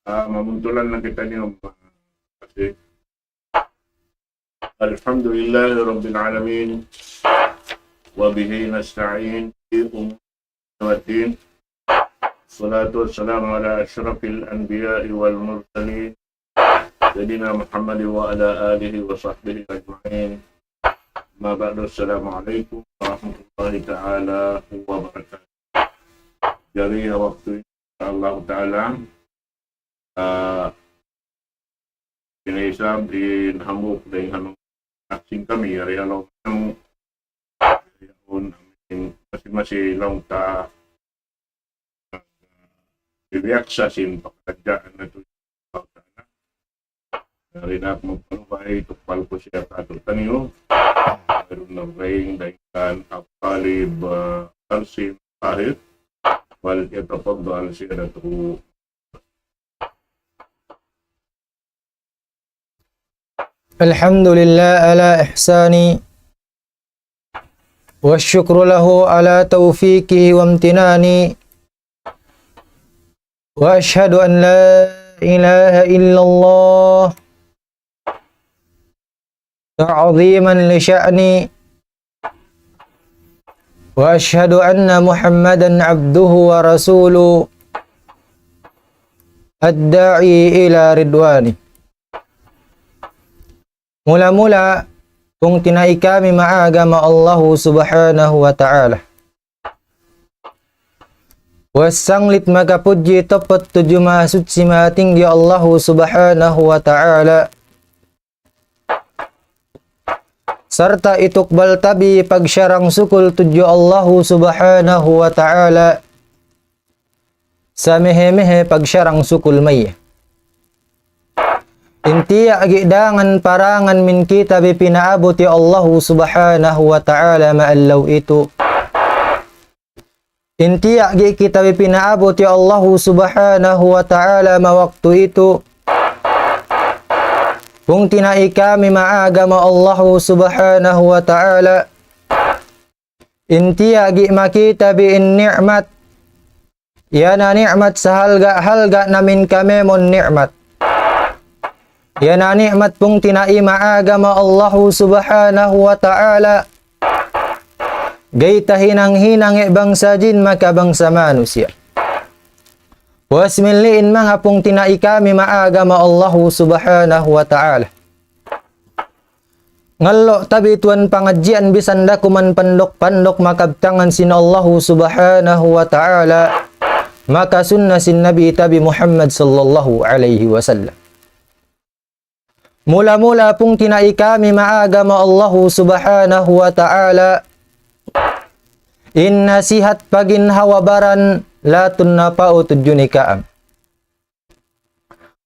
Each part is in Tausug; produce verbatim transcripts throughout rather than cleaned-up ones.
Ah, mabuntulan na kita niyu, kasi. الحمد لله رب العالمين، وبه نستعين في أمور الدين والدنيا. الصلاة والسلام على أشرف الأنبياء والمرسلين، سيدنا محمد وعلى آله وصحبه أجمعين. أما بعد، السلام عليكم ورحمة الله تعالى وبركاته. Jari ha waktu ini, insya Allah Ta'ala, ah, ini isab in hambuuk dayn ha manga sin kami, yari ha lawm namu', yaun, amin, masi-masi laung ta, ah, biyaksa sin pakaradjaan natu', insya Allah Ta'ala. Yari na aku magpanubay, tukbal ku siya katu'taniyu. Mayroon na rin dayn kan Abu Talib, ah, Tarsim Tahir. فليتفضل سيادته. الحمد لله على إحسانه، والشكر له على توفيقه وامتنانه، وأشهد أن لا إله إلا الله تعظيما لشأنه، وأشهد أن محمدا عبده ورسوله الداعي إلى رضوانه. Mula-mula, pungtina'i kami maagama Allahu Subhanahu wa Ta'ala. Wasanglit makapudji tapat tudju Mahasuchi Mahatinggi Allahu Subhanahu wa Ta'ala. Sarta' itukbal tabi pagsarang-sukul tudju Allahu Subhanahu wa Ta'ala. Samehe-mehe pagsarang sukul maya. In tiya' gi' dangan parangan min kita bi pinaabut hi Allahu Subhanahu wa Ta'ala maallaw itu. In tiya' gi' kita bi pinaabut hi Allahu Subhanahu wa Ta'ala ma waktu itu. Pungtina'i kami maagama Allahu Subhanahu wa Ta'ala. In tiya' gi' makita bi in ni'mat. Yan na ni'mat sahalga'-halga' na min kamemon ni'mat. Yan na ni'mat pungtina'i maagama Allahu Subhanahu wa Ta'ala. Gayta hinang-hinang e bangsa jin maka bangsa manusiya'. Puas miliin manga pungtina'i kami maagama Allahu Subhanahu wa Ta'ala. Ngallu' tabi tuwan pangadjian bisan da kuman panduk-panduk makabtangan sin Allahu Subhanahu wa Ta'ala, maka sunna sin Nabi tabi Muhammad sallallahu alayhi wasallam. Mula-mula pungtina'i kami maagama Allahu Subhanahu wa Ta'ala, in nasihat paginhawa-baran latun na pau tudju ni kaam.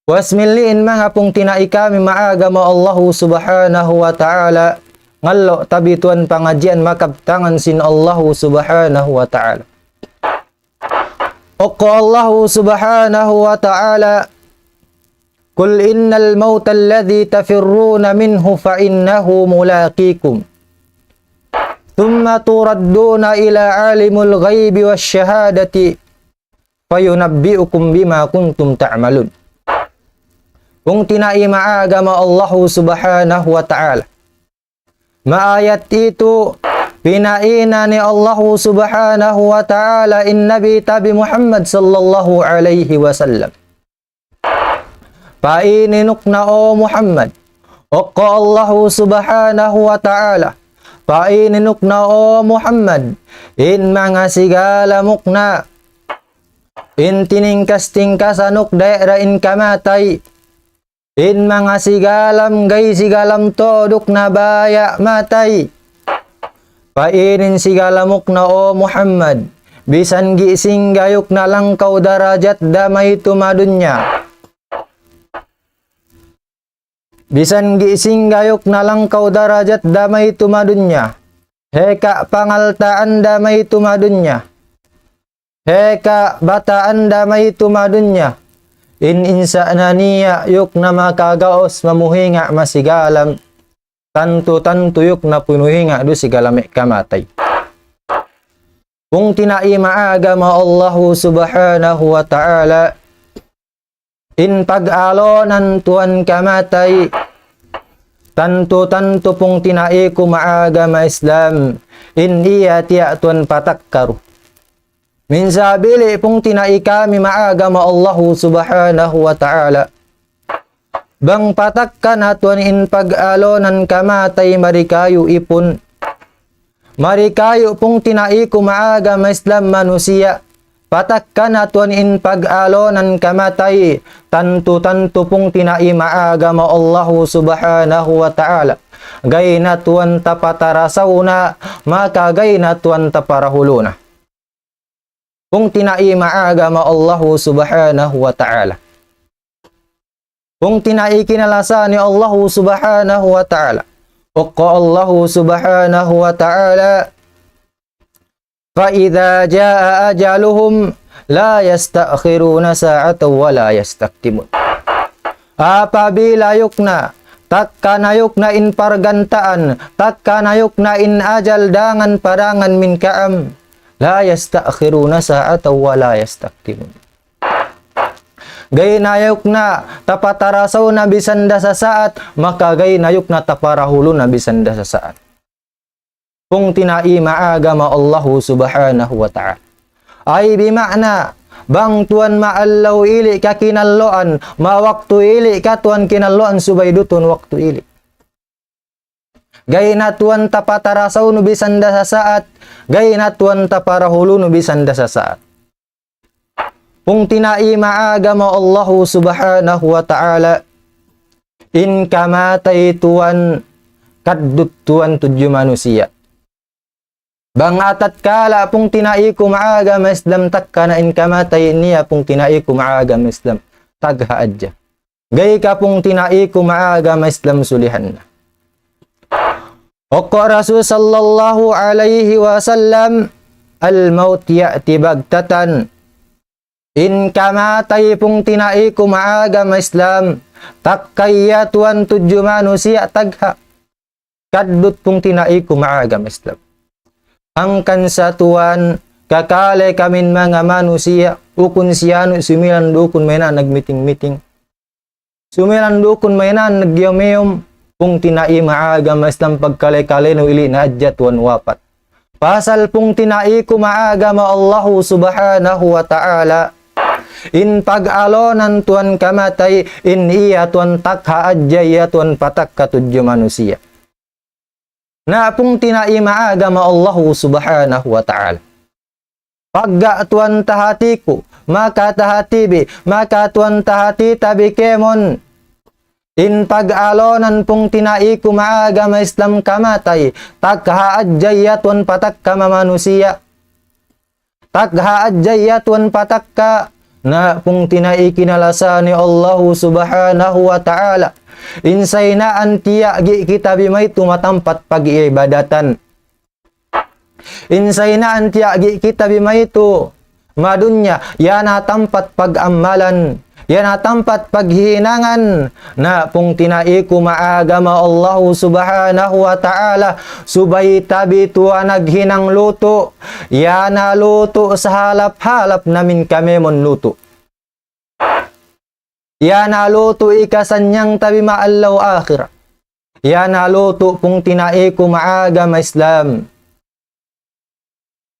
Puas miliin manga pungtina'i kami maagama Allahu Subhanahu wa Ta'ala, ngallu' tabi tuwan pangadjian makabtangan sin Allahu Subhanahu wa Ta'ala. Ukku Allahu Subhanahu wa Ta'ala, قل إن الموت الذي تفرون منه فإنه ملاقيكم ثم تردون إلى عالم الغيب والشهادة فينبئكم بما كنتم تعملون. Pungtina'i maagama Allahu Subhanahu wa Ta'ala. Maayat itu, pinaina ni Allahu Subhanahu wa Ta'ala in Nabi tabi Muhammad sallallahu alayhi wasallam. Paini nukna, o Muhammad. Ukku Allahu Subhanahu wa Ta'ala. Paini nukna, o Muhammad. In manga sigala mukna. In tiningkas-tingkasan nukna daira in kamatay. In manga sigalam gay sigalam tuduk na baya' matay. Painin sigalam mukna, o Muhammad, bisan gi' singgayuk na langkaw darajat damay tumadunya. Bisan gi' singgayuk na langkaw darajat damay tumadunya. Heka pangaltaan damay tumadunya. Heka bataan damay tumadunya. In insa' na niya' yuk na makagaus mamuhinga' masigalam. Tantu-tantu yuk na pinuhinga' du sigalam e kamatay. Pungtina'i maagama Allahu Subhanahu wa Ta'ala. In pag-alunan tuwan kamatay, tantu-tantu pungtina'i ku maagama Islam, in iya tiya' tuwan patakkaru. Minsan bili' pungtina'i kami maagama Allahu Subhanahu wa Ta'ala. Bang patakka na tuwan in pag-alunan kamatay mari kayu ipun. Mari kayu pungtina'i ku maagama Islam manusiya'. Patakka na tuwan in pag-alunan kamatay. Tantu-tantu pungtina'i maagama Allahu Subhanahu wa Ta'ala. Gay na tuwan tapatarasaw na, maka gay na tuwan taparahuluna. Pungtina'i maagama Allahu Subhanahu wa Ta'ala. Pungtina'i kinalasahan ni Allahu Subhanahu wa Ta'ala. Uku Allahu Subhanahu wa Ta'ala, فإذا جاء أجلهم لا يستأخرون ساعة ولا يستقدمون. Apabila yuk na, takka na yuk na in pargantaan, takka na yuk na in ajal dangan-padangan min kaam, لا يستأخرون ساعة ولا يستقدمون. Gay na yuk na tapatarasaw na bisan da sasaat, maka gay na yuk na taparahulu na bisan da sasaat. Pungtina'i maagama Allahu Subhanahu wa Ta'ala. Ay bima'na, bang tuwan maallaw ili' ka kinalluan, mawaktu ili' ka tuwan kinalluan subay dutun waktu ili'. Gay na tuwan tapatarasaw nu bisan da sasaat, gay na tuwan taparahulu nu bisan da sasaat. Pungtina'i maagama Allahu Subhanahu wa Ta'ala, in kamatay tuwan kaddut tuwan tudju manusiya'. Bang atatkala pungtina'i ku maagama Islam takka na in kamatay niya pungtina'i ku maagama Islam tagha adja. Gay ka pungtina'i ku maagama Islam sulihan na. Uku Rasul sallallahu alayhi wasallam, الموت يأتي بغتة. In kamatay pungtina'i ku maagama Islam, takka iya tuwan tudju manusiya' tagha. Kaddut pungtina'i ku maagama Islam. Hangkan sa tuwan, kakale kamin manga manusiya', ukun siyanu sumilan dukun mayna nagmiting-miting. Sumilan dukun mayna nagyom-yom, pungtina'i maagama Islam pagkale-kale nu ili' na adja tuwan wapat. Pasal pungtina'i ku maagama Allahu Subhanahu wa Ta'ala, in pag-alunan tuwan kamatay, in iya tuwan takha adja iya tuwan patakka tudju manusiya'. Na pungtina'i maagama Allahu Subhanahu wa Ta'ala. Pagga tuwan tahati ku, maka tahati bi, maka tuwan tahati ta bi kēmon. In pag-alunan pungtina'i ku maagama Islam kamatay, takha adja iya tuwan patakka mamanusiya'. Takha adja iya tuwan patakka, na pungtina'i kinalasahan ni Allahu Subhanahu wa Ta'ala. In saynaan tiya' gi' kita bi maytu' matampat pag-iibadatan. In saynaan tiya' gi' kita bi maytu' madunya, yan na tampat pag-ammalan, yan na tampat paghihinangan, na pungtina'i ku maagama Allahu Subhanahu wa Ta'ala, subay ta bi tuwan naghinang lutu', yan na lutu' sahalap-halap na min kamēmon lutu'. Yan na lutu' hikasanyang ta bi maallaw akhirat. Yan na lutu' pungtina'i ku maagama Islam.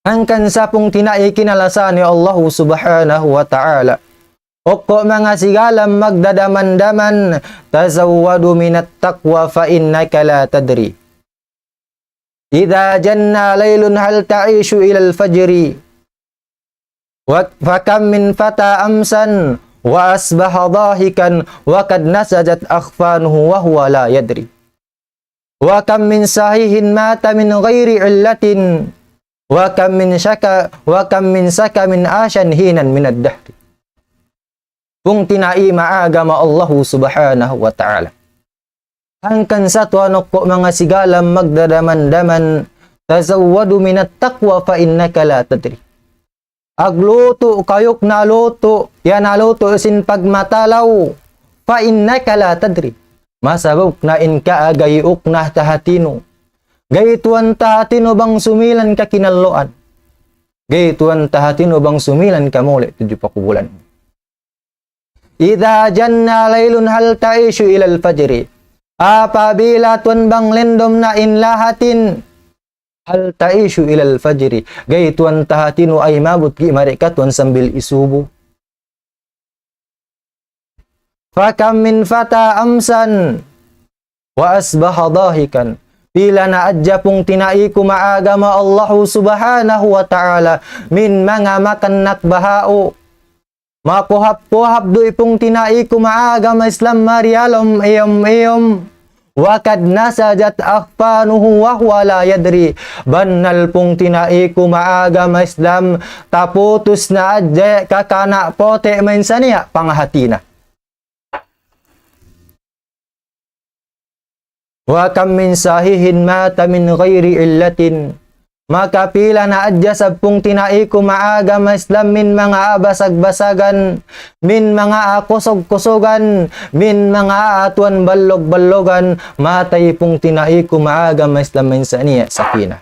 Hangkan sa pungtina'i kinalasahan ni Allahu Subhanahu wa Ta'ala. Uku manga sigala magdadaman-daman, تزود من التقوى فإنك لا تدري. إذا جن ليل هل تعيش إلى الفجر. و-، فكم من فتى أمسى وأصبح ضاحكا وقد نسجت أكفانه وهو لا يدري. وكم من صحيح مات من غير علة وكم من شك-، وكم من سقم عاش حينا من الدهر. Pungtina'i maagama Allahu Subhanahu wa Ta'ala. Hangkan sa tuwan uku manga sigala magdadaman-daman, تزود من التقوى فإنك لا تدري. Aglutu' kayuk na lutu', yan na lutu' sin pagmatalaw, فإنك لا تدري. Masabab na in kaagi ukna tahati nu. Gay tuwan tahati nu bang sumilan ka kinalluan. Gay tuwan tahati nu bang sumilan ka muli' tudju pakubulan. إذا جن ليل هل تعيش إلى الفجر. Apabila tuwan bang lindum na in lahatin, هل تعيش إلى الفجر. Gay tuwan tahatinu ay maabut gi mari katuwan sambil isubu. فكم من فتى أمسى وأصبح ضاحكا. Pila na hadja pungtina'i ku maagama Allahu Subhanahu wa Ta'ala, min manga makannak bahau. Makuhap-kuhap duy pungtina'i ku maagama Islam mari ha lawm iyum-iyum. وقد نسجت أكفانه وهو لا يدري. Bannal pungtina'i ku maagama Islam, taputus na hadja kakana' puti' mayan sa niya panghati na. وكم من صحيح مات من غير علة. Makapila na hadja sab pungtina'i ku maagama Islam min manga basag-basagan, min manga kusug-kusugan, min manga tuwan ballug-ballugan, matay pungtina'i ku maagama Islam mayan sa niya sakina.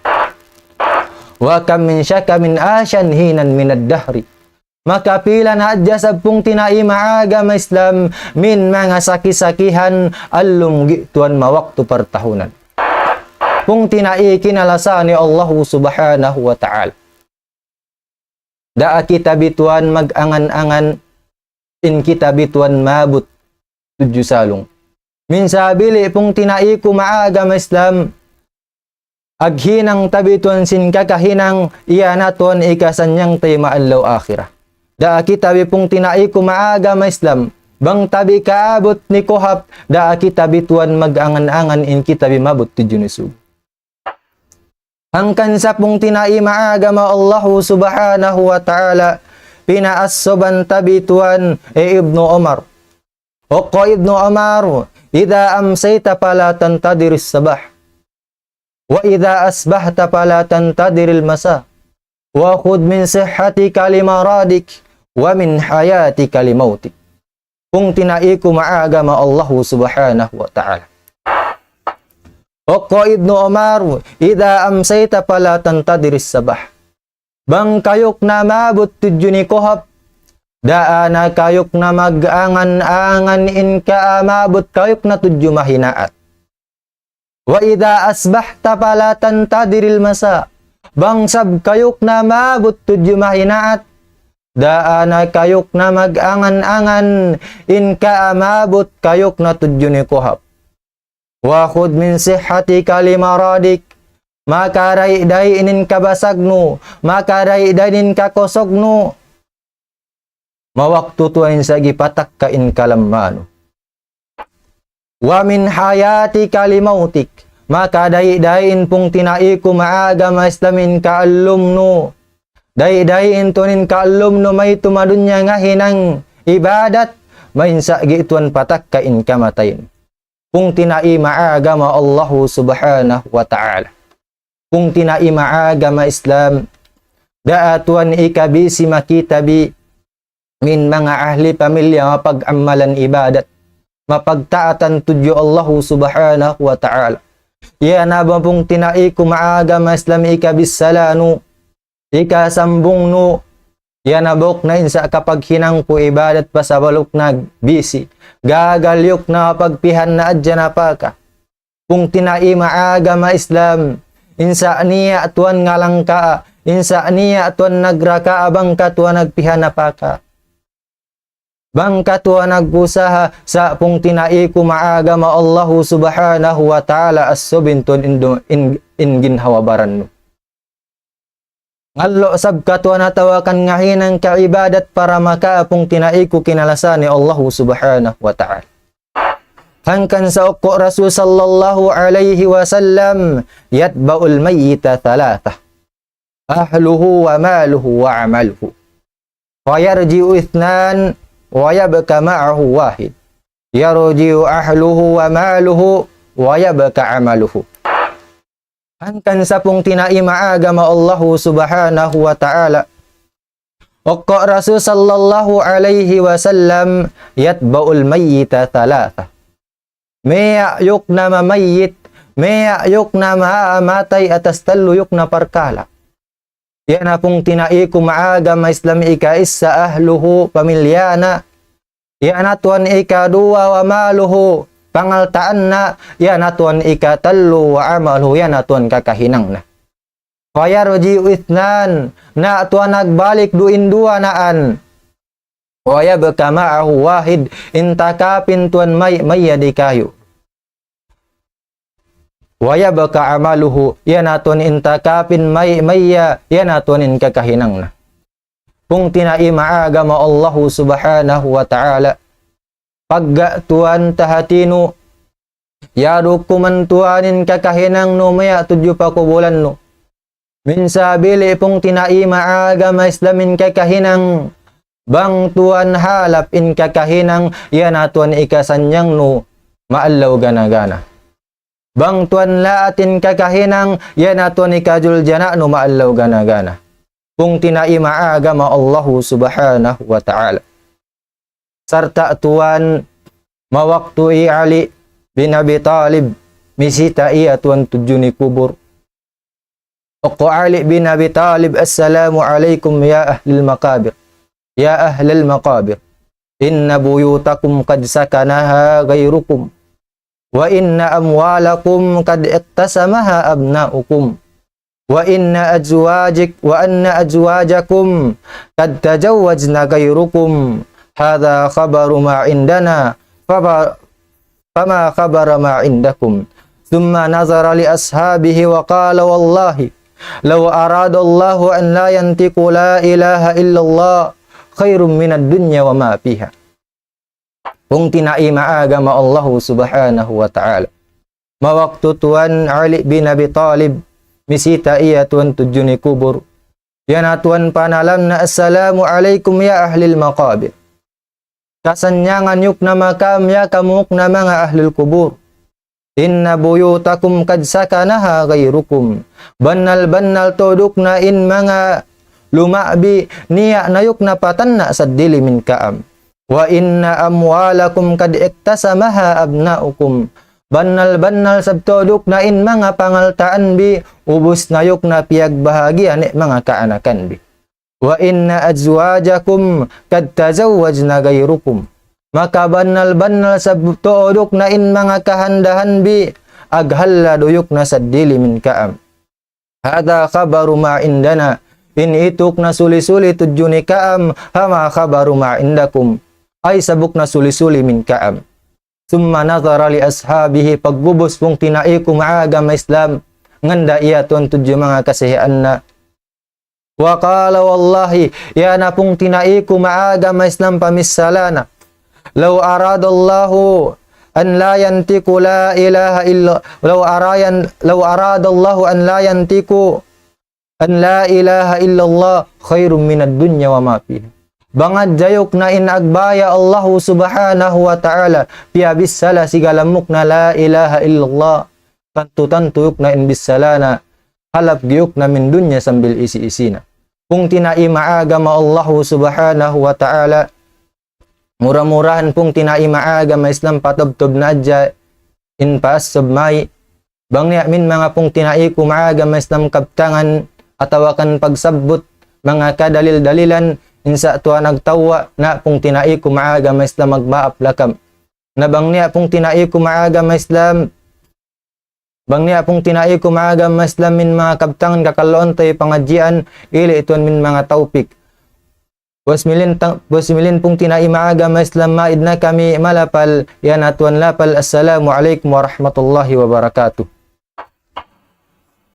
وكم من شكم عاش حينا من الدهر. Makapila na hadja sab pungtina'i maagama Islam, min manga saki-sakihan, allum gi tuwan mawaktu partahunan. Pungtina'i kinalasahan ni Allahu Subhanahu wa Ta'ala. Daa kita bituan mag-angan-angan, in kita bituan maabut tudju salung. Minsan bili pungtina'i ku maagama Islam, aghinang ta bituan sin kakahinang, iya na tuwan ikasannyang ta maadlaw akhirat. Daa kita bi pungtina'i ku maagama Islam, bang ta bi kaabut ni kuhap, daa kita bituan mag-angan-angan in kita bi maabut tudju ni sug. Hangkan sa pungtina'i maagama Allahu Subhanahu wa Ta'ala, pinaasuban ta bituan hi Ibnu Umar. Oko Ibnu Umar, إذا أمسيت فلا تنتظر الصباح، وإذا أصبحت فلا تنتظر المساء، وخذ من صحتك لمرضك، ومن حياتك لموتك. Pungtina'i ku maagama Allahu Subhanahu wa Ta'ala. Oko Ibnu Umar, إذا أمسيت فلا تنتظر الصباح. Bang kayuk na maabut tudju ni kuhap, daa na kayuk na mag-angan-angan in ka maabut kayuk na tudju mahinaat. وإذا أصبحت فلا تنتظر المساء. Bang sab kayuk na maabut tudju mahinaat, daa na kayuk na mag-angan-angan in ka maabut kayuk na tudju ni kuhap. وخذ من صحتك لمرضك. Maka dayi-dayi in kabasagnu, maka dayi-dayi in kakusugnu. Mawaktu tuwan sa gipatakka in kalamanu. ومن حياتك لموتك. Maka dayi-dayi in pungtina'i ku maagama Islam in kaallumnu. Dayi-dayi in tuwan in kaallumnu maytu' madunya ngahinang ibadat, mayan sa gituan patakka in kamatayan. Pungtina'i maagama Allahu Subhanahu wa Ta'ala. Pungtina'i maagama Islam, daa tuwan ikabisi makita bi min manga ahli pamilya mapag-amalan ibadat, mapagtaatan tudju Allahu Subhanahu wa Ta'ala. Iya na ba pungtina'i ku maagama Islam ikabissalanu, ikasambungnu, iya na buk na insa kapaghinang ku ibadat pasabaluk na bisi. Gagal yuk na pagpihan na adja na paka. Pungtina'i maagama Islam, insa niya tuwan ngalangka, insa niya tuwan nagraka bang katuwa nagpihan na paka. Bang katuwa nag-usaha sa pungtina'i ku maagama Allahu Subhanahu wa Ta'ala asubin tuwan in, in, in ginhawa-barannu. Ngallu' sab katuwa natawakan ngahinang kaibadat para maka pungtina'i ku kinalasahan ni Allahu Subhanahu wa Ta'ala. Hangkan sa oko Rasul sallallahu alayhi wasallam, يتبع الميت ثلاثة، أهله وماله وعمله. فيرجع اثنان ويبقى معه واحد. يرجع أهله وماله ويبقى عمله. Hangkan sa pungtina'i maagama Allahu Subhanahu wa Ta'ala. Oko Rasul sallallahu alayhi wasallam, يتبع الميت ثلاثة. Miyayuk na mamayit, miyayuk na mamatay atas tallu yuk na parkala'. Iya na pungtina'i ku maagama Islam ikaisa ahluhu, pamilya na. Yan na tuwan ikaduwa, وماله, pangaltaan na, yan na tuwan ikatallu, وعمله, yan na tuwan kakahinang na. فيرجع اثنان, na tuwan nagbalik duun duwa naan. ويبقى معه واحد, in takapin tuwan may, maya di kayu. ويبقى عمله, yan na tuwan in takapin may, maya, yan na tuwan in kakahinang na. Pungtina'i maagama Allahu subhanahu wa ta'ala. Pagga tuwan tahati nu, yadtu kuman tuwan in kakahinang nu maya tudju pa kubulan nu. Minsan bili pungtina'i maagama Islam in kakahinang, bang tuwan halap in kakahinang, yan na tuwan ikasannyang nu maallaw gana-gana. Bang tuwan laat in kakahinang, yan na tuwan ikajul jana nu maallaw gana-gana. Pungtina'i maagama Allahu subhanahu wa ta'ala. Sarta' tuwan mawaktu hi Ali bin Abi Talib, misita iya tuwan tudju ni kubur. Aku Ali bin Abi Talib, السلام عليكم يا أهل المقابر. يا أهل المقابر، إن بيوتكم قد سكنها غيركم، وإن أموالكم قد اقتسمها أبناؤكم، وإن أزواجك، وأن أزواجكم قد تزوجن غيركم. هذا خبر ما عندنا، فب-، فما خبر ما عندكم. ثم نظر لأصحابه وقال: والله لو أراد الله أن لا ينطق لا إله إلا الله خير من الدنيا وما فيها. Pungtina'i maagama Allahu subhanahu wa ta'ala. Mawaktu tuwan Ali bin Abi Talib, misita iya tuwan tudju ni kubur. Yan na tuwan panalam na, السلام عليكم يا أهل المقابر. Kasannyangan yuk na makam ya kamu na manga ahlul kubur. إن بيوتكم قد سكنها غيركم. Bannal-bannal tuud na in manga luma' bi niya' na yuk na patanna' saddili min kaam. وإن أموالكم قد اقتسمها أبناؤكم. Bannal-bannal sab tuud na in manga pangaltaan bi ubus na yuk na piyagbahagian in manga kaanakan bi. وإن أزواجكم قد تزوجن غيركم. Maka bannal-bannal sab tuud na in manga kahandahan bi aghalla duyuk na saddili min kaam. هذا خبر ما عندنا. In itu na suli-suli tudju ni kaam, فما خبر ما عندكم. Ay sabuk na suli-suli min kaam. ثم نظر لأصحابه, pag'ubus pungtina'i ku maagama Islam, nganda iya tuwan tudju manga kasihian na. وقال والله, yan na pungtina'i ku maagama Islam pamissala na. لو أراد الله أن لا ينطق لا إله إلا، لو أرا-، لو أراد الله أن لا ينطق أن لا إله إلا الله خير من الدنيا وما فيها. Bang hadja yuk na in agbaya Allahu subhanahu wa ta'ala, piyabissala sigalamuk na la ilaha illallah, tantu-tantu yuk na in bissala na, halap giyuk na min dunya sambil isi-isi na. Pungtina'i maagama Allahu subhanahu wa ta'ala, mura-murahan pungtina'i maagama Islam patubtub na hadja in paas sub mai. Bang niya' min manga pungtina'i ku maagama Islam kabtangan atawa kan pagsabbut manga kadalil-dalilan, in sa' tuwan nagtawwa na pungtina'i ku maagama Islam magmaap lakam. Na bang niya' pungtina'i ku maagama Islam, bang niya' pungtina'i ku maagama Islam min manga kabtangan kakalloon tay pangadjian, ili' tuwan min manga tawpik. Bus milin tang-, bus milin pungtina'i maagama Islam maid na kami malapal, yan na tuwan lapal. السلام عليكم ورحمة الله وبركاته.